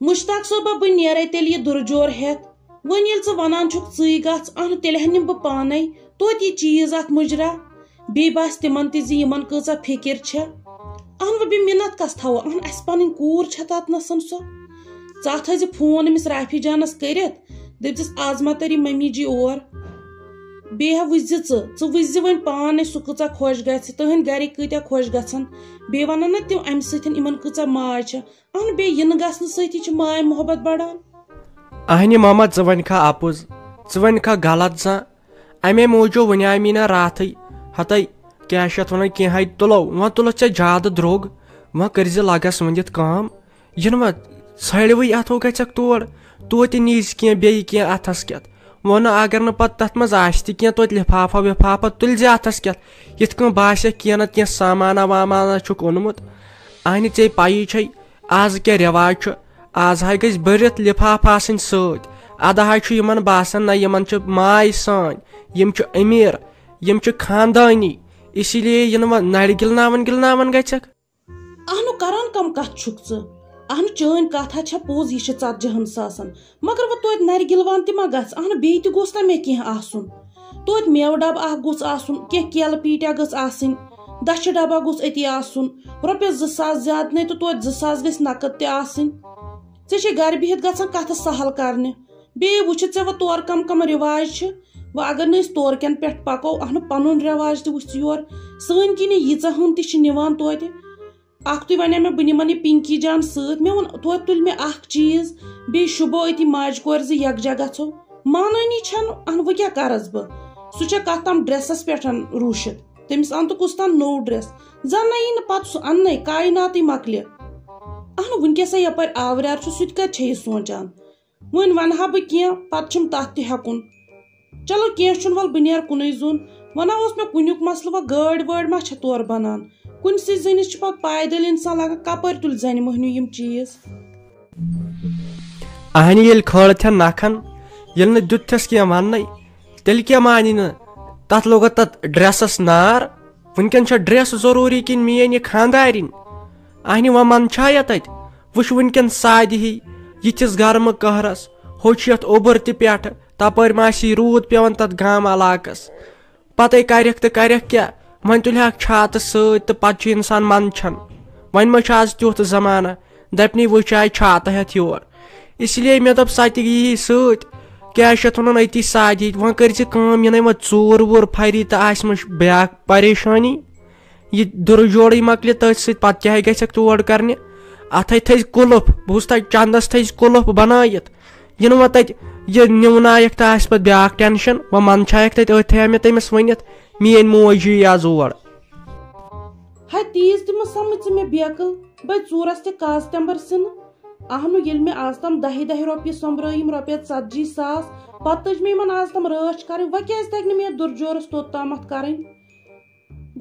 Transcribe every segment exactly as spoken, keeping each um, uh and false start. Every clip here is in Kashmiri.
مشتاق صٲبہ، بہٕ نیرے تیٚلہِ یہِ دُرجور ہٮ۪تھ۔ وۄنۍ ییٚلہِ ژٕ ونان چھُکھ ژٕے گژھ، اہنُو تیٚلہِ ہا نِمہٕ بہٕ پانے توتہِ یہِ چیٖز اکھ مُجرا۔ بیٚیہِ باسہِ تِمن تہِ زِ یِمن کۭژاہ فِکر چھےٚ۔ اہنُو بیٚیہِ مِنت کس تھاوو، اہن اسہِ پنٕنۍ کوٗر چھےٚ تتنسن سۄ۔ ژٕ اتھ ہٲیزِ فون أمِس رافی جانس کٔرِتھ، دٔپزِس، "از ما تری ممی جی اور؟" بیٚیہِ ہا وٕچھزِ ژٕ، ژٕ وٕچھزِ وۄنۍ پانے سُہ کۭژاہ خۄش گژھِ، تٕہنٛدۍ گرِکۍ کۭتیاہ خۄش گژھن۔ بیٚیہِ ونن نہ تِم امہِ سۭتۍ یِمن کۭژاہ ماے چھےٚ۔ اہن، بیٚیہِ یِنہٕ گژھنہٕ سۭتی چھِ ماے محبت بڑان۔ اہنہِ ماما، ژٕ ونکھا اپُز، ژٕ ونکھا غلط زانٛہہ؟ امے موٗجوٗب ونیاے مےٚ نا راتھٕے، ہتے کیٛاہ چھِ اتھ ونان، کینٛہہ ہاے تُلو، وۄنۍ تُلتھ ژےٚ زیادٕ درٛوگ، وۄنۍ کٔرۍ زِ لگس ؤنِتھ کٲم، یِنہٕ وۄنۍ ژھٲلوٕے اتھو گژھکھ تور، توتہِ نیٖز کینٛہہ بیٚیہِ کینٛہہ اتھس کٮ۪تھ۔ وۄنۍ اگر نہٕ پتہٕ تتھ منٛز آسہِ تہِ کینٛہہ، توتہِ لفافہ وفافہ تُلۍ زِ اتھس کٮ۪تھ، یِتھ کٔنۍ باسٮ۪کھ کینٛہہ نتہٕ کینٛہہ سامانہ وامانہ چھُکھ اوٚنمُت۔ اہنہِ ژےٚ پَیی چھے، آز کیٛاہ رٮ۪واج چھُ، آز ہاے گژھِ بٔرِتھ لِفافہٕ آسٕنۍ سۭتۍ۔ اَدٕ ہاے چھُ یِمن باسان، نہ، یِمن چھِ ماے سٲنۍ، یِم چھِ أمیٖر، یِم چھِ خاندٲنی، اسی لیے یِنہٕ وۄنۍ نرِ گِلناوان گِلناوان گژھکھ۔ اہنُو کران کم کتھ چھُکھ ژٕ؟ اہنُو چٲنۍ کتھ ہا چھےٚ پوٚز، یہِ چھِ ژتجی ہن ساسن۔ مگر وۄنۍ توتہِ نرِ گِلوان تہِ ما گژھِ؟ اہنُو بیٚیہِ تہِ گوٚژھ نہ مےٚ کینٛہہ آسُن؟ توتہِ میوٕ ڈبہٕ اکھ گوٚژھ آسُن، کینٛہہ کیلہٕ پیٖٹیا گٔژھ آسٕنۍ، دَچھِ ڈبہ گوٚژھ أتی آسُن، رۄپیس زٕ ساس زیادٕ نے تہٕ توتہِ زٕ ساس گژھِ نقد تہِ آسٕنۍ۔ ژےٚ چھے گرِ بِہِتھ گژھان کتھٕ سہل کرنہِ۔ بیٚیہِ وٕچھِتھ ژےٚ وۄنۍ تورٕ کم کم رِواج چھِ، وۄنۍ اگر نہٕ أسۍ تورٕ کٮ۪ن پٮ۪ٹھ پکو، اہنُو پنُن رِواج تہِ وٕچھ ژٕ یورٕ۔ سٲنۍ کِنۍ ییٖژاہ ہن تہِ چھِ نِوان توتہِ۔ اکھتُے ونے مےٚ، بہٕ نِمن یہِ پِنکی جان سۭتۍ۔ مےٚ ووٚن، توتہِ تُلہِ مےٚ اکھ چیٖز، بیٚیہِ شوٗبو أتی ماجہِ کورِ زِ یکجا گژھو۔ مانٲنی چھنہٕ، اہن وۄنۍ کیٛاہ کرس بہٕ؟ سُہ چھےٚ کتھ تام ڈریسس پٮ۪ٹھ روٗشِتھ۔ تٔمِس اَن تہٕ کُس تام نوٚو ڈریس۔ زن نہ یی نہٕ پتہٕ سُہ اننَے، کایناتٕے مۄکلہِ۔ اہن وٕنکیٚسے یپٲرۍ آوریٛار چھُ، سُہ تہِ کتہِ چھےٚ یہِ سونچان؟ وۄنۍ ونہٕ ہا بہٕ کینٛہہ، پتہٕ چھُم تتھ تہِ ہٮ۪کُن۔ چلو کینٛہہ چھُنہٕ، ول بہٕ نیرٕ کُنُے زوٚن۔ ونہ اوس مےٚ کُنیُک مسلہٕ، وۄنۍ گٲڑۍ وٲڑۍ ما چھےٚ تورٕ بنان؟ کُنسٕے زٔنِس چھِ پتہٕ پایدٔلۍ انسان لگان، کپٲرۍ تُلہِ زنہِ مٔہنیوٗ یِم چیٖز؟ اہنہِ ییٚلہِ کھٲلتھن نکھن، ییٚلہِ نہٕ دیُتتھس کینٛہہ وننَے، تیٚلہِ کیٛاہ مانی نہٕ؟ تتھ لوٚگا تتھ ڈریسس نار؟ وٕنکٮ۪ن چھا ڈریس ضروٗری کِنہٕ میٲنۍ یہِ خانٛدارِنۍ؟ اہنہِ وۄنۍ منٛدچھایا تتہِ؟ وٕچھ وٕنکٮ۪ن سادِ ہی یِتھِس گرمہٕ قہرس، ہُہ چھُ یتھ اوٚبُر تہِ پٮ۪ٹھٕ، تپٲرۍ ما آسی روٗد پٮ۪وان تتھ گام علاقس۔ پتے کرکھ تہٕ کرکھ کیٛاہ؟ وۄنۍ تُلہِ ہاکھ چھاتہٕ سۭتۍ تہٕ پتہٕ چھُ انسان منٛدچھان۔ وۄنۍ ما چھُ آز تیُتھ زمانہ؟ دپنی وٕچھ آے چھاتہٕ ہٮ۪تھ یور۔ اس لیے مےٚ دوٚپ سۄ تہِ یی سۭتۍ۔ کیٛاہ چھِ اتھ ونان، أتی سادِ ہی۔ وۄنۍ کٔرۍ زِ کٲم، یِنَے وۄنۍ ژوٗر ووٗر پھرِ تہٕ آسہِ مہ بیٛاکھ پریشٲنی۔ یہِ دُرٕ جوڑٕے مۄکلہِ تٔتھۍ سۭتۍ، پتہٕ کیٛاہ گژھکھ تور کرنہِ؟ اتھے تھٲیزِ قُلف، بوٗزتھا، چندس تھٲیزِ قُلف بنٲیِتھ۔ یِنہٕ وۄنۍ تتہِ یہِ نِونایکھ تہٕ آسہِ پتہٕ بیٛاکھ ٹینشن۔ وۄنۍ منٛدچھایکھ تتہِ، أتھۍ تھٲیو مےٚ تٔمِس ؤنِتھ، میٲنۍ موج یی آز اور۔ ہاے تیٖژ تہِ مہ سمجھ ژٕ مےٚ بیقل، بے ژوٗرس تہِ کاز تٮ۪مبر سِنہٕ۔ اہنُو ییٚلہِ مےٚ آز تام دہہِ دہہِ رۄپیہِ سۄمبرٲیِم رۄپیس ژتجی ساس، پتہٕ تٔج مےٚ یِمن آز تام رٲچھ کرٕنۍ، وۄنۍ کیٛازِ تگہِ نہٕ مےٚ دُرجورس توٚت تامتھ کرٕنۍ؟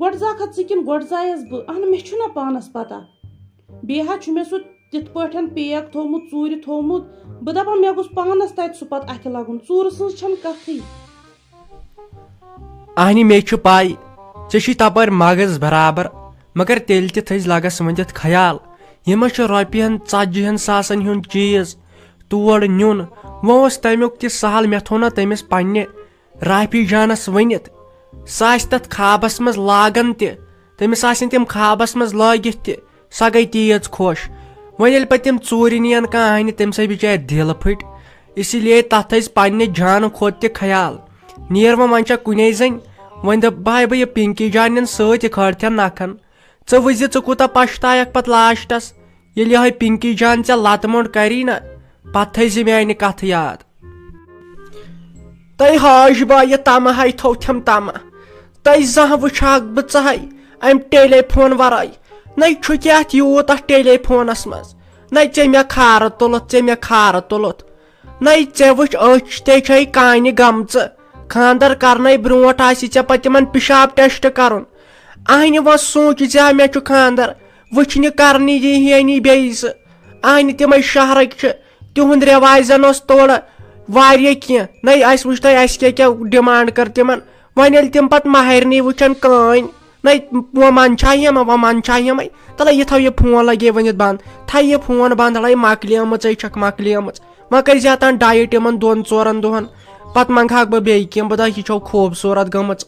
گۄڈٕ زاکھا ژٕ کِنہٕ گۄڈٕ زایس بہٕ؟ اہن، مےٚ چھُنہ پانس پتہ۔ بیٚیہِ ہا چھُ مےٚ سُہ تِتھ پٲٹھۍ پیک تھوٚومُت، ژوٗرِ تھوٚومُت۔ بہٕ دپان، مےٚ گوٚژھ پانس تتہِ سُہ پتہٕ اتھِ لگُن۔ ژوٗرٕ سٕنٛز چھنہٕ کتھٕے۔ اہنہِ، مےٚ چھُ پاے، ژےٚ چھُے تپٲرۍ مغز برابر، مگر تیٚلہِ تہِ تھٲیزِ لگس ؤنِتھ خیال، یہِ ما چھُ رۄپین ژتجی ہن ساسن ہُنٛد چیٖز تور نیُن؟ وۄنۍ اوس تمیُک تہِ سہل، مےٚ تھوٚو نا تٔمِس پننہِ رافی جانس ؤنِتھ۔ سۄ آسہِ تتھ خوابس منٛز لاگان تہِ، تٔمِس آسن تِم خوابس منٛز لٲگِتھ تہِ۔ سۄ گٔے تیٖژ خۄش۔ وۄنۍ ییٚلہِ پتہٕ تِم ژوٗرِ نِین کانٛہہ اہنہِ، تٔمۍ سٕے بِچارِ دِل پھٔٹۍ۔ اسی لیے تتھ تھٲیزِ پننہِ جانہٕ کھۄتہٕ تہِ خیال۔ نیر وۄنۍ، وۄنۍ چھےٚ کُنے زٔنۍ۔ وۄنۍ دپ بہٕ، ہاے بہٕ یہِ پِنکی جان نِن سۭتۍ، یہِ کھٲلتھن نکھن۔ ژٕ وٕچھ زِ ژٕ کوٗتاہ پشتاوکھ پتہٕ لاسٹس۔ ییٚلہِ یِہوٚے پِنکی جان ژےٚ لتہٕ موٚنٛڈ کری نہ، پتہٕ تھٲیزِ میانہِ کتھٕ یاد۔ تۄہہِ حاج با یہِ تمہٕ ہاے تھوٚو تھم تمہٕ۔ تۄہہِ زانٛہہ وٕچھاکھ بہٕ ژٕ ہاے امہِ ٹیلی فون ورٲے؟ نَے چھُ کیٛاہ اَتھ یوٗت اَتھ ٹیلی فونس منٛز؟ نَے ژےٚ مےٚ کھارٕ تُلُتھ، ژےٚ مےٚ کھارٕ تُلُتھ۔ نَے ژےٚ وٕچھ أچھ تے چھے کانہِ گمژٕ۔ خانٛدر کرنَے برونٛٹھ آسہِ ژےٚ پتہٕ تِمن پِشاب ٹیسٹ کرُن۔ اہنہِ وۄنۍ سوٗنٛچ زِ ہا مےٚ چھُ خانٛدر، وٕچھنہِ کرنہِ یی ہینی بیٚیہِ زٕ۔ اہنہِ تِمے شہرٕکۍ چھِ، تِہُنٛد رٮ۪واج زن اوس تورٕ واریاہ کینٛہہ۔ نَے اَسہِ وٕچھ تۄہہِ اَسہِ کیٛاہ کیٛاہ ڈِمانٛڈ کٔر تِمن۔ وۄنۍ ییٚلہِ تِم پتہٕ ماہرنہِ وٕچھن کٲنۍ، نَے، وۄنۍ منٛدچھا یِم، وۄنۍ منٛدچھا یِمَے۔ تَلَے یہِ تھاو یہِ فون لَگے ؤنِتھ بنٛد۔ تھاو یہِ فون بنٛد، تَلَے مۄکلیمٕژَے چھَکھ، مۄکلیمٕژ۔ وۄنۍ کٔرۍ زِ اَتھ ڈایٹ یِمَن دۄن ژورَن دۄہَن۔ پَتہٕ منٛگہٕ ہاکھ بہٕ بیٚیہِ کینٛہہ، بہٕ دَپہٕ یہِ چھو خوٗبصوٗرت گٔمٕژ۔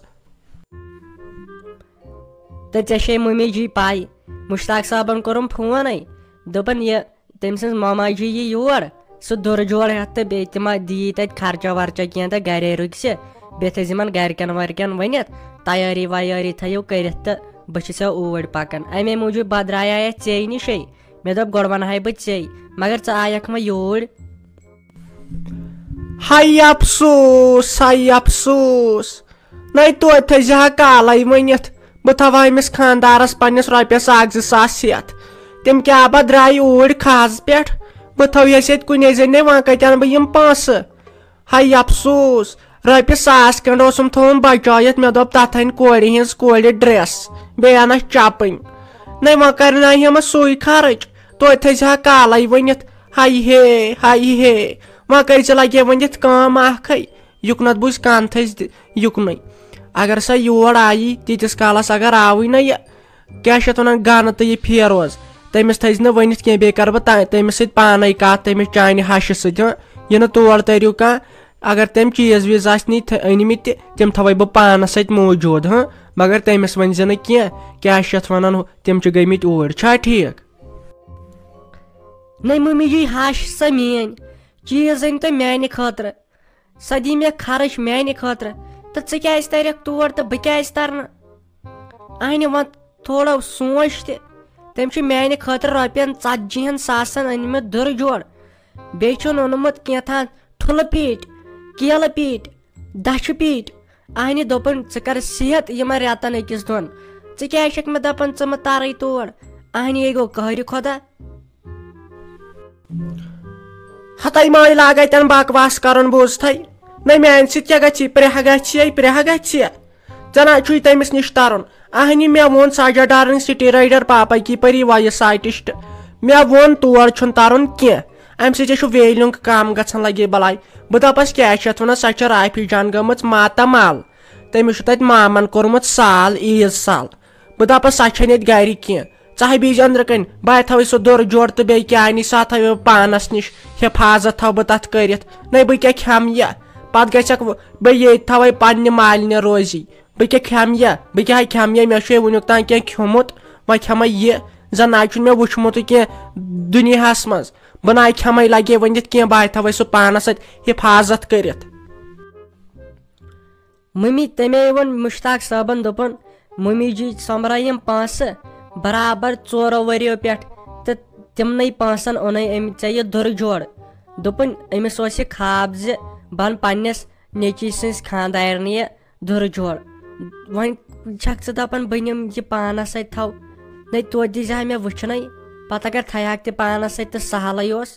تہٕ ژےٚ چھے مٔمی جی پَے، مُشتاق صٲبَن کوٚرُم فونَے، دوٚپُن یہِ تٔمۍ سٕنٛز مما جی یی یور، سُہ دُرٕ جوڑ ہٮ۪تھ تہٕ بیٚیہِ تہِ ما دِیی تَتہِ خرچہ ورچہ کینٛہہ تہٕ گرے رُکہِ سُہ۔ بیٚیہِ تھٲیزِ یِمن گرِکٮ۪ن ورکٮ۪ن ؤنِتھ، تیٲری ویٲری تھٲیِو کٔرِتھ تہٕ بہٕ چھُسو اوٗرۍ پکان۔ اَمے موٗجوٗب بدرایے ژے نِشے۔ مےٚ دوٚپ گۄڈٕ ونہٕ ہاے بہٕ ژے، مگر ژٕ آیکھ وۄنۍ یوٗرۍ۔ ہاے افسوس، ہاے افسوس۔ نَے توتہِ تھٲیزِ ہا کالَے ؤنِتھ، بہٕ تھاوٕ ہا أمِس خانٛدارَس پنٛنِس رۄپیَس اَکھ زٕ ساس ہٮ۪تھ۔ تِم کیٛاہ با درٛاے اوٗرۍ کھَہَس پٮ۪ٹھ، بہٕ تھاوہَس ییٚتہِ کُنے زٔنۍ، وۄنۍ کَتہِ اَنہٕ بہٕ یِم پونٛسہٕ؟ ہاے افسوس، رۄپیہِ ساس کھنٛڈ اوسُم تھوٚومُت بچٲیِتھ، مےٚ دوٚپ تَتھ اَنہِ کورِ ہِنٛز کورِ ڈرٛٮ۪س، بیٚیہِ اَنَس چَپٕنۍ۔ نَے وۄنۍ کَرناوِ ہا مےٚ سُے خرٕچ، توتہِ تھٲیزِ ہا کالَے ؤنِتھ۔ ہاے ہے، ہاے ہے، وۄنۍ کٔرۍ زِ لَگے ؤنِتھ کٲم اَکھٕے۔ یُکنتھ بوٗزۍ کَنتھٕے تہِ یُکنُے۔ اگر سۄ یور آیی، تیٖتِس کالس اگر آوٕے نہ یہِ، کیٛاہ چھِ یَتھ وَنان، گَنہٕ تہٕ یہِ فیروز، تٔمِس تھٲیزِ نہٕ ؤنِتھ کینٛہہ، بیٚیہِ کَرٕ بہٕ تا-، تٔمِس سۭتۍ پانَے کَتھ، تٔمِس چانہِ ہَشہِ سۭتۍ، ہاں۔ یہِ نہٕ تور تٔرِو کانٛہہ۔ اگر تٔمۍ چیٖز ویٖز آسہِ نی تھٔ-، أنۍ مٕتۍ تہِ، تِم تھاوَے بہٕ پانَس سۭتۍ موٗجوٗد، ہاں۔ مگر تٔمِس ؤنۍ زِ نہٕ کینٛہہ، کیٛاہ چھِ یَتھ وَنان، ہُہ، تِم چھِ گٔمٕتۍ اوٗرۍ۔ چھا ٹھیٖک؟ نٔے مٔمی جی، ہَش سۄ میٛٲنۍ، چیٖز أنۍ تہٕ میٛانہِ خٲطرٕ۔ سۄ دی مےٚ خرٕچ میانہِ خٲطرٕ، تہٕ ژٕ کیازِ ترکھ تور تہٕ بہٕ کیازِ ترنہٕ؟ اہنہِ وۄنۍ تھوڑا سونچ تہِ، تٔمۍ چھُ میانہِ خٲطرٕ رۄپین ژتجی ہن ساسن أنۍ مٕتۍ دُرٕ جوڑ، بیٚیہِ چھُن اوٚنمُت کینٛژھن ٹھُلہٕ پیٖٹۍ، کیلہٕ پیٖٹۍ، دَچھِ پیٖٹۍ۔ اہنہِ دوٚپُن، "ژٕ کر صحت یِمن رٮ۪تن أکِس دۄن، ژٕ کیازِ چھکھ مےٚ دپان ژٕ مہٕ ترے تور؟" اہنہِ یے گوٚو قہرِ خۄدا۔ ہتاے ماے لاگے تن بکواس کرُن بوزتھے۔ نہ میانہِ سۭتۍ کیٛاہ گژھِ؟ پرٛہہ گژھِ، پرٛہہ گژھِ۔ ژےٚ نہ چھُے تٔمِس نِش ترُن۔ اہنہِ مےٚ ووٚن ساجا ڈارن سٹی رایڈر پاپا کی پری وایس آرٹسٹ۔ مےٚ ووٚن تور چھُنہٕ ترُن کینٛہہ۔ امہِ سۭتۍ چھُ ویلیُنگ کم گژھان لگے بلاے۔ بہٕ دپس کیٛاہ چھِ اتھ ونان، سۄ چھےٚ رافی جان گٔمٕژ ماتامال۔ تٔمِس چھُ تتہِ مامن کوٚرمُت سال، عیٖد سال۔ بہٕ دپس سۄ چھنہٕ ییٚتہِ گرِ کینٛہہ۔ ژاہے بیٚیہِ أنٛدرٕ کنۍ، بہٕ تھاوے سُہ دُر جوڑ تہٕ بیٚیہِ کیٛاہ نِش سۄ تھاوٕ پانس نِش، حفاظت تھاوٕ بہٕ تتھ کٔرِتھ۔ نَے بہٕ کیٛاہ کھٮ۪مہٕ یہِ؟ پتہٕ گژھکھ و-، بہٕ ییٚتہِ تھاوے پننہِ مالنہِ روزی۔ بہٕ کیٛاہ کھٮ۪مہٕ یہِ؟ بہٕ کیٛاہ کھٮ۪مہٕ یہِ؟ مےٚ چھُے وُنیُک تام کینٛہہ کھیوٚمُت، وۄنۍ کھٮ۪مے یہِ۔ زن نہ چھُنہٕ مےٚ وُچھمُتٕے کینٛہہ دُنیاہس منٛز۔ بہٕ نہ کھٮ۪مے لگے ؤنِتھ کینٛہہ، بہٕ تھاوے سُہ پانس سۭتۍ حفاظت کٔرِتھ۔ مٔمی، تَمے ووٚن مُشتاق صٲبَن، دوٚپُن، "مٔمی جی سۄمبرٲے یِم پونٛسہٕ برابر ژورو ؤرِیو پٮ۪ٹھ، تہٕ تِمنٕے پونٛسَن اوٚنُے أمۍ ژےٚ یہِ دُرٕ جوڑ۔" دوٚپُن، أمِس اوس یہِ خواب زِ بہٕ اَنہٕ پنٛنِس نیٚچی سٕنٛزِ خانٛدارنہِ یہِ دُرٕ جوڑ۔ وۄنۍ چھَکھ ژٕ دَپان بہٕ نِمہٕ یہِ پانَس سۭتۍ تھاوٕ؟ نَے توتہِ دیٖزِ ہا مےٚ وٕچھنَے، پَتہٕ اگر تھایہَکھ تہِ پانَس سۭتۍ تہٕ سہلٕے اوس۔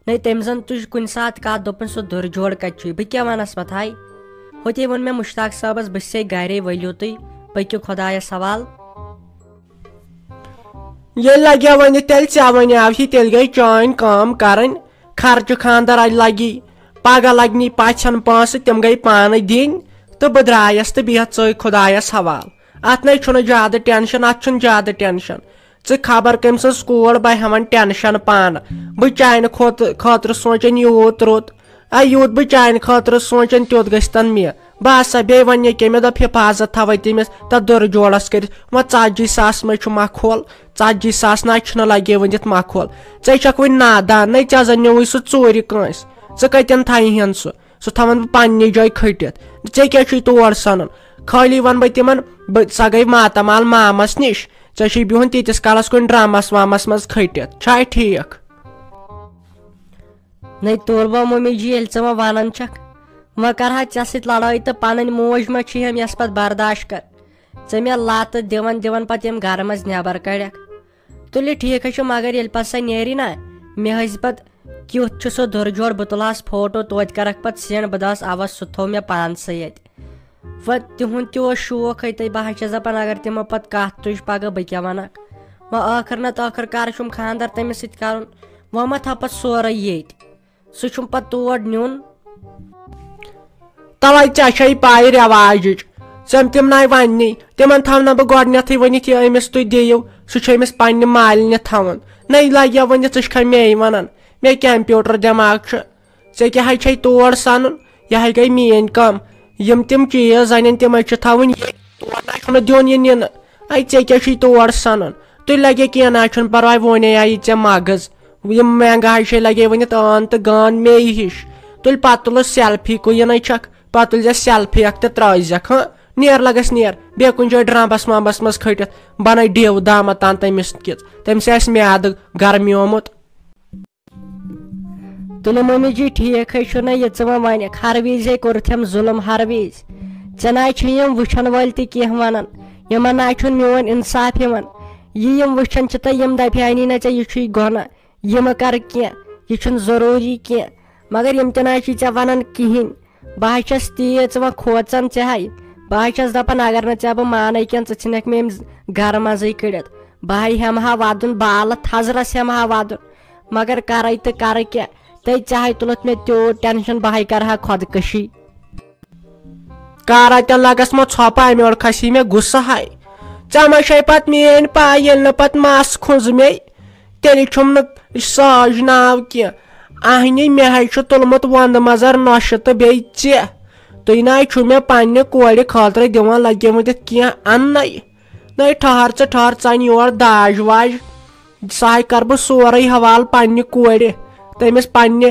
نَے تٔمۍ زَن تُج کُنہِ ساتہٕ کَتھ، دوٚپُن، "سُہ دُرٕ جوڑ کَتہِ چھُے؟ بہٕ کیٛاہ وَنَس پَتہٕ ہاے؟" ہوٚتے ووٚن مےٚ مُشتاق صٲبَس، "بہٕ چھُسے گَرے، ؤلِو تُہۍ، پٔکِو خۄدایَس حوال۔" ییٚلہِ لَگیٛا وۄنۍ تیٚلہِ ژےٚ وَنیٛاوہی، تیٚلہِ گٔے چٲنۍ کٲم کَرٕنۍ، خرچہٕ خانٛدر اَلہِ لَگی، پَگاہ لَگنی پَژھٮ۪ن پونٛسہٕ، تِم گٔے پانہٕ دِنۍ، تہٕ بہٕ درٛایَس تہٕ بیٚہہ ژٕے خۄدایَس حوال۔ اَتھ نَے چھُنہٕ زیادٕ ٹٮ۪نشَن، اَتھ چھُنہٕ زیادٕ ٹٮ۪نشَن۔ ژٕ خبر کٔمۍ سٕنٛز کوٗر بہٕ ہٮ۪وان ٹٮ۪نشَن پانہٕ۔ بہٕ چانہِ کھۄتہٕ، خٲطرٕ سونٛچان یوٗت رُت۔ اے یوٗت بہٕ چانہِ خٲطرٕ سونٛچان، تیوٗت گژھِ تَن مےٚ۔ بہٕ ہسا بیٚیہِ وَنہِ ییٚکیٛاہ، مےٚ دوٚپ حفاظت تھاوَے تٔمِس تَتھ دُرٕ جوڑَس کٔرِتھ۔ وۄنۍ ژتجی ساس مَے چھُ مَکھول؟ ژتجی ساس نہ چھُنہٕ لَگے وٕنِتھ مَکھول۔ ژے چھَکھ وٕنہِ نادان، نَے ژےٚ زَن نیوٗوٕے سُہ ژوٗرِ کٲنٛسہِ۔ ژٕ کَتٮ۪ن تھایہِ ہَن سُہ؟ سُہ تھاوَن بہٕ پنٛنہِ جایہِ کھٔٹِتھ۔ ژےٚ کیٛاہ چھُے تور سَنُن؟ خٲلی وَنہٕ بہٕ تِمَن، بہٕ، سۄ گٔے ماتامال مامَس نِش۔ ژےٚ چھُے بِہُن تیٖتِس کالَس کُنہِ ڈرٛمَس وَمَس منٛز کھٔٹِتھ۔ چھا ٹھیٖک؟ نَے تُل وۄنۍ مٔمی جی، ییٚلہِ ژٕ وۄنۍ وَنان چھَکھ، وۄنۍ کَرٕ ہا ژےٚ سۭتۍ لڑٲے تہٕ پَنٕنۍ موج ما چھِ ہٮ۪م یَس پَتہٕ برداش کَر؟ ژٕ مےٚ لَتہٕ دِوان دِوان پَتہٕ یِم گَرٕ منٛز نٮ۪بَر کَڑٮ۪کھ۔ تُلہِ ٹھیٖک حظ چھُ، مگر ییٚلہِ پَتہٕ سۄ نیرِ نہ، مےٚ حظ پَتہٕ کیُتھ چھُ سُہ دُرٕ جوڑ، بہٕ تُلہٕ ہَس فوٹو، توتہِ کَرَکھ پَتہٕ send، بہٕ دَپَس، اَوا سُہ تھوٚو مےٚ پانسٕے اَتہِ۔ وۄنۍ تِہُنٛد تہِ اوس شوق ہے تہٕ بہٕ حظ چھَس دَپان، اگر تِمو پَتہٕ کَتھ تُج پَگاہ، بہٕ کیٛاہ وَنَکھ؟ وۄنۍ ٲخٕر نَتہٕ ٲخٕر کار چھُم خانٛدَر تٔمِس سۭتۍ کَرُن، وۄنۍ ما تھاو پَتہٕ سورُے ییٚتہِ؟ سُہ چھُم پَتہٕ تور نیُن۔ تَوَے ژےٚ چھَے پَے رٮ۪واجِچ، ژم تم ناے وننی، تمن تھاونہٕ بہٕ گۄڈنیتھٕے ؤنِتھ، یہِ أمِس تُہۍ دِیِو، سُہ چھُ أمِس پننہِ مالنہِ تھاوُن۔ نَے لگہِ وۄنۍ، ژٕ چھکھا مے ونان؟ مےٚ کمپیوٹر دٮ۪ماغ چھُ۔ ژےٚ کیٛاہ چھے تور سنُن؟ یہِ ہے گٔے میٲنۍ کٲم۔ یِم تِم چیٖز انن، تِمے چھِ تھاوٕنۍ ییٚتہِ۔ تور نہ چھُنہٕ دیُن یہِ نِنہٕ۔ اے، ژےٚ کیٛاہ چھُے تور سنُن؟ تُہۍ لگے کینٛہہ نہ چھُنہٕ پرواے، وونے آیی ژےٚ مغز۔ یِم مہنگا ہے چھے لگے ؤنِتھ عٲن تہٕ گان مے ہِش۔ تُلۍ پتہٕ تُلُس سیلفی، کُیِن ہے چھکھ، پتہٕ تُلۍ زِ سیلفی اکھ تہٕ ترٲوزٮ۪کھ، ہاں؟ نیر لگس نیر، بیٚیہِ کُنہِ جایہِ ڈرمبس ومبس منٛز کھٔٹِتھ بنٲے ڈیو دامہ تان تٔمِس کِژ، تٔمِس آسہِ میادٕ گرمیومُت۔ تُلِو مٔمی جی، ٹھیٖک ہے چھُ نہ یہِ ژٕ وۄنۍ وَنکھ، ہر وِزِ ہے کوٚرُتھ أمۍ ظُلُم، ہر وِزِ۔ ژےٚ نہ چھِ یِم وٕچھن وٲلۍ تہِ کینٛہہ وَنان، یِمن نہ چھُنہٕ میون اِنصاف یِوان۔ یہِ یِم وٕچھن چھِ تہٕ یِم دَپہِ ہانی نہ ژےٚ یہِ چھُے گۄناہ، یہِ مہ کر کینٛہہ، یہِ چھُنہٕ ضروٗری کینٛہہ۔ مگر یِم تہِ نہ چھِ ژےٚ وَنان کِہیٖنۍ۔ بہٕ ہا چھَس تیٖژ وۄنۍ کھوژان ژےٚ ہَے۔ بہٕ ہا چھَس دَپان اگر نہٕ ژےٚ بہٕ مانے کینٛہہ، ژٕ ژھٕنکھ مےٚ أمۍ گَرٕ منٛزٕے کٔڑِتھ۔ بہٕ ہا ہٮ۪مہٕ ہا وَدُن بالہٕ، تھزرَس ہٮ۪مہٕ ہا وَدُن۔ مگر کَرَے تہٕ کَرٕ کیٛاہ؟ تٔتۍ ژےٚ ہَے تُلُتھ مےٚ تیوٗت ٹٮ۪نشَن، بہٕ ہَے کَرٕ ہا خۄدکٔشی۔ کارا تہِ لگس مہ ژھۄپہٕ، امہِ اورٕ کھسی مےٚ غصہٕ ہاے۔ ژےٚ ما چھے پتہٕ میٲنۍ پاے، ییٚلہِ نہٕ پتہٕ مس کھُنٛز مے، تیٚلہِ چھُم نہٕ ساج ناو کینٛہہ۔ اہنی، مےٚ ہے چھُ تُلمُت وندٕ مزر نۄشہِ تہٕ بیٚیہِ ژےٚ۔ تُہۍ نہ چھُ مےٚ پننہِ کورِ خٲطرٕ دِوان لگیمٕتِتھ کینٛہہ اننَے۔ نَے ٹھہر ژٕ، ٹھہر، ژَنہِ یور داج واج۔ سُہ ہاے کَرٕ بہٕ سورُے حوالہٕ پننہِ کورِ، تٔمِس پننہِ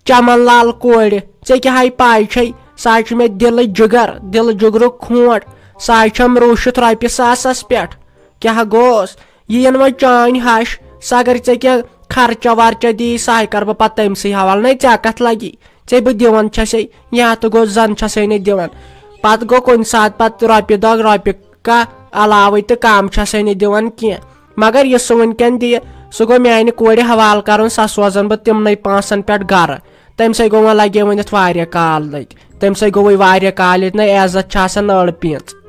چمن لال کورِ۔ ژےٚ کیٛاہ ہاے پاے چھے، سُہ ہاے چھُ مےٚ دِلہٕ جِگر، دِلہٕ جِگرُک کھونٛٹ۔ سُہ ہاے چھَم روٗشِتھ رۄپیہِ ساسَس پٮ۪ٹھ۔ کیٛاہ گوٚوس؟ یہِ یِن وۄنۍ چٲنۍ ہَش، سُہ اگر ژےٚ کینٛہہ خرچہ ورچہ دِیی، سُہ ہاے کَرٕ بہٕ پَتہٕ تٔمۍ سٕے حوالہٕ۔ نَے ژےٚ کَتھ لَگی؟ ژےٚ بہٕ دِوان چھَسے، یا تہٕ گوٚو زَن چھَسے نہٕ دِوان۔ پَتہٕ گوٚو کُنہِ ساتہٕ پَتہٕ رۄپیہِ دَہ، رۄپیہِ کاہ علاوٕے تہٕ کم چھسے نہٕ دِوان کینٛہہ۔ مگر یُس سُہ وٕنکٮ۪ن دِیہِ، سُہ گوٚو میانہِ کورِ حوالہٕ کرُن، سۄ سوزن بہٕ تِمنٕے پونٛسن پٮ۪ٹھ گرٕ۔ تٔمۍ سٕے گوٚو وۄنۍ لگے ؤنِتھ واریاہ کال لٔگۍ۔ تٔمۍ سٕے گوٚو وۄنۍ واریاہ کال ییٚتہِ نَے عزت چھِ آسان نٔر پیٖنٛژ۔